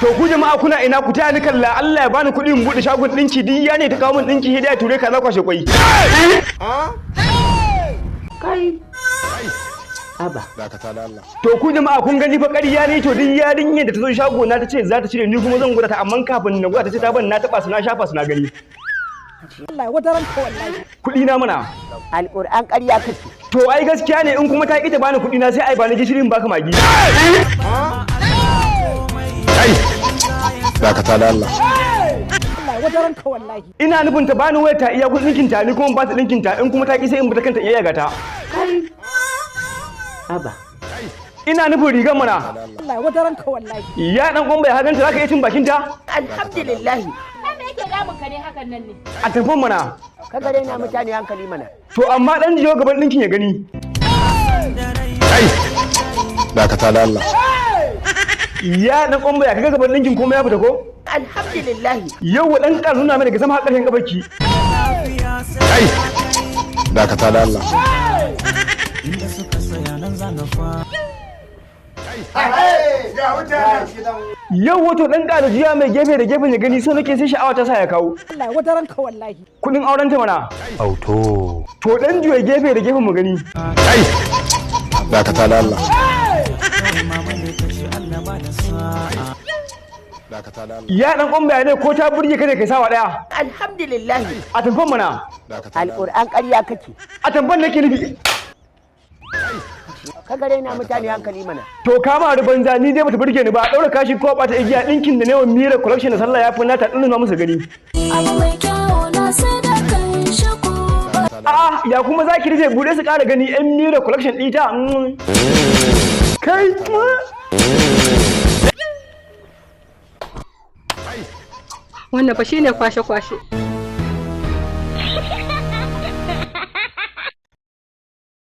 To ku jama'a kuna ina? Ku taya ni kalla. Allah ya bani kuɗi in buɗe shagon ɗinki. Duk ya ne ta kawo min ɗinki, hidaya ture kaza kwashe kwai. Kai. Aba. Dakata da Allah. To ku jama'a kun gani fa, ƙarya ne. To duk yarinyar da ta zo shago na ta ce za ta cire, ni kuma zan gwada ta, amma kafin na gwada ta ce ta ban, na taɓa su, na shafa su, na gani. Allah ya wata ranka wallahi. Kuɗi na mana. Alƙur'an ƙarya kake. To ai gaskiya ne. In kuma ta ƙi ta bani kuɗi na, sai ai bani gishirin baka magi. Kai, dakata da Allah. Allah ya wata ranka wallahi. Ina nufin ta bani wayar ta iya kuɗin ɗinkin ta, ni kuma ba ta ɗinkin ta. In kuma ta ƙi, sai in bi ta kanta iya yaga ta. Kai. Aba. Ina nufin rigar mana. Allah ya wata ranka wallahi. Ya dan kwamba ya haganta, zaka iya cin bakin ta? Alhamdulillah. Kai, me yake damun ka ne hakan nan ne? A tamfon mana. Ka gare na mutane hankali mana. To amma dan jiyo gaban ɗinkin ya gani. Kai, dakata da Allah. Ya dan kwamba ya kaga gaban ɗinkin kuma ya fita ko? Alhamdulillah. Yau wa dan ƙaru nuna mai daga sama har ƙarshen kafarki. Kai, dakata da Allah. Inda suka tsaya nan za na fa. Yau wato dan ƙara jiya mai gefe da gefen ya gani, so nake sai sha'awa ta sa ya kawo. Allah ya wata ranka wallahi. Kuɗin auren ta mana. Auto. To dan juya gefe da gefen mu gani. Kai, dakata da Allah. Mama ne ta ce Allah ba da sa'a. Dakata da Allah. Ya dan kwamba ya ne ko ta burge ka ne kai sawa daya? Alhamdulillah. A tamfon mana. Dakata da Allah. Alƙur'an ƙarya kake. A tamfon nake nufi. Ka gare na mutane hankali mana. To kama da banza, ni dai bata burge ni ba. Daura kashi ko bata igiya, dinkin da newan mira collection da sallah ya fi nata dinna musu gani. Abu mai kyau na sai da kan shako. A'a, ya kuma zaki rufe? Bude su ƙara gani, yan mira collection ɗita. Kai. Wannan fa shine kwashe kwashe.